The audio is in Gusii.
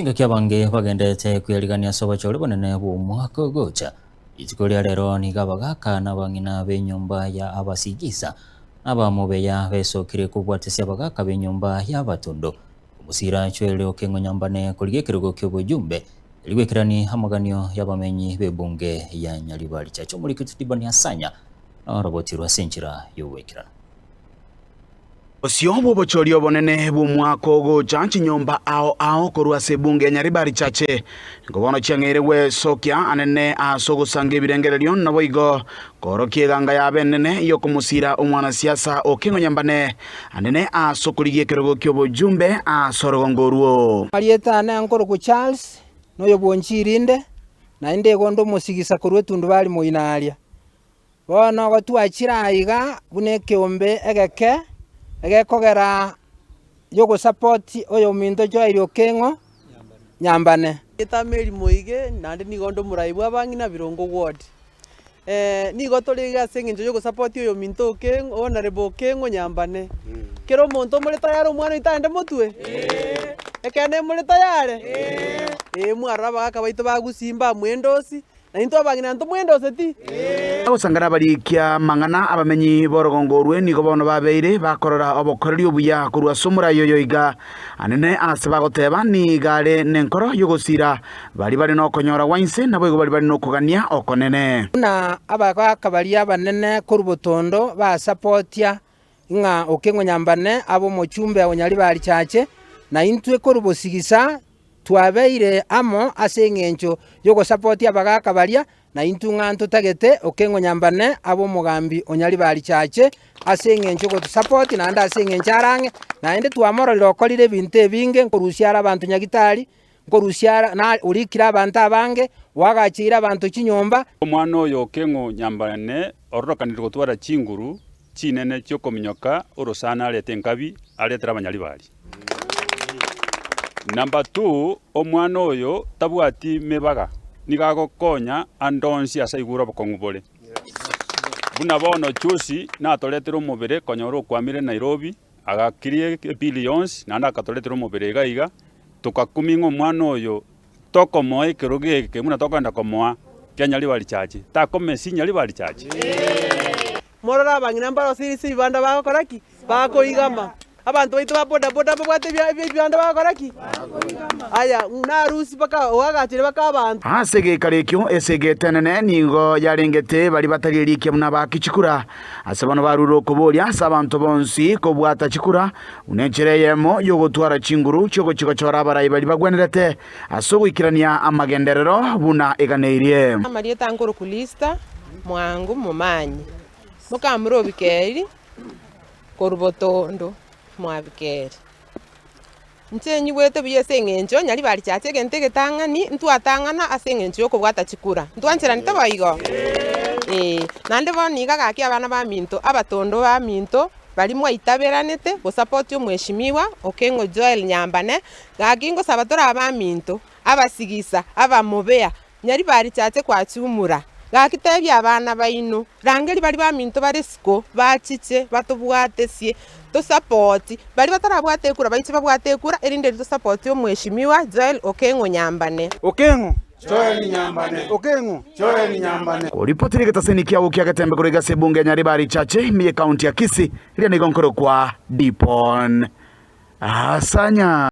Chingaki abange bagenderete kweriigania ase obochori bonene bw'omwaka ogocha. Rituko ria rero nigo abagaaka na abang'ina b'enyomba ya Abasigisa na Abamobeya besokire kobwatesia abagaaka b'enyomba y'Abatondo. Omosira Joel Okeng'o Nyambane korigia ekerogo ki'obojumbe erio goikerania amaganio y'abamenyi b'ebunge ya Nyaribari Chache omoriki Dibani Asanya norobotirwe ase enchera y'ogoikeranu. Bosio bw'obochori obonene bw'omwaka ogocha chinyomba ao ao korwa ase ebunge ya Nyaribari Chache nigo bono chiang'eire gwesokia anene ase ogosanga ebirengererio naboigo koorokia eganga yabo enene y'okomosira omwanasiasa Okengo Nyambane anene ase okorigia ekerogo ki'obojumbe ase orogongo orwo. Amarieta ane nkorokwa Charles, na oyo bw'Onchirinde, naende igo onde omosigisa korwa etundubari moino aria. Bono gotwachire aiga buna ekeombe egeke, egekogera yogosapoti oyominto Joel Okeng'o Nyambane. Erieta Mary Moige, naende nigo onde omorai bw'abang'ina Birongo Ward. Nigo tore iga ase eng'encho yogosapoti oyominto Okeng'o, Honourable Okeng'o Nyambane. Kera omonto omore tayari omwana oito aende motwe? Ekeene more tayare? Ee, mwarora abagaka baito ba Gusii mbamwendosi, Na intwe abang'ina ntomwendoseti? Agosangana abarikia amang'ana abamenyi b'orogongo orwe nigo bono babeire bakorora obokoreri obuya korwa ase omorai oyo iga anene aase bagoteba nigo are nenkoro y'ogosira baria bare nokonyora gwa inse naboigo baria bare nokogania okonene. Buna abagaaka baria abanene korwa botondo basapotia ng'a Okeng'o Nyambane abe omochumbe o Nyaribari Chache, na intwe korwa bosigisa Twabeire amo ase engencho y'ogosapotia abagaaka baria, na intwe ng'a ntotagete Okeng'o Nyambane abe omogambi o Nyaribari Chache ase engencho y'ogotusapoti naende ase engencho are ang'e, naende twamororire okorire ebinto ebinge nkorusia are abanto Nyagitari, nkorusia are na orikire abanto abange, oagacheire abanto chinyomba. Omwana oyo Okeng'o Nyambane ororokanire gotwara chinguru chinene chi'okominyoka orosana arete enkabi aretere abanyaribari. Number two, omwana oyo tabwati mebaga, nigo agokonya ande onsi ase aigure obokong'u bore. Buna bono juzi natoretire omobere konyora okwamire Nairobi, agakirie ebill yonsi naende akatoretera omobere iga iga, tokakumia ng'a omwana oyo tokomoa ekerogo eke buna tokogenda komoa kia Nyaribari Church, takomesi Nyaribari Church. Morore abang'ina mbarosirie ase ebibanda bagokora ki? Bakoigama. Abanto baito ba boda boda mbabwate ebibanda bagokora ki? Aya, narusia mpaka oagachire mpaka abanto. Ase egekaro ekio esegi enene nigo yarengete baria batari erikia buna abaaki chikura. Ase bono barure okoboria ase abanto bonsi kobwata chikura buna enchera eyemo y'ogotwara chinguru chi'ogochia gochora abarai baria bagwenerete ase ogoikerania amagenderero buna eganeirie. Amarieta nkorokwa Lista, mwango momanyi, mokamura obikeri korwa botondo mwabikeri. Inche nyigwete buya ase eng'encho Nyaribari Church egento egetang'ani, ntwatang'ana ase eng'encho yokobwata chikura. Ntwancheranete boigo? Eeh. Naende bono iga gaki abana baminto, abatondo baminto, baria mwaitaberanete gosapoti omweshimiwa Okeng'o Joel Nyambane, gaki ngosaba tore abaminto, abasigisa, abamobea, Nyaribari Church kwachumura, gaki tebia abana baino, rangeria baria baminto bare isiko, bachiche, batobwatesie, tosapoti, baria batarabwate ekura baiche babwate ekura, erinde erio tosapoti omweshimiwa Joel Okeng'o Nyambane. Okeng'o Joel Nyambane. Okeng'o Joel Nyambane. Koripotire egetaseni kiao kia Getembe korwa ase ebunge ya Nyaribari Chache ime ye county ya Kisii, riria nigo nkorokwa Dipon Asanya.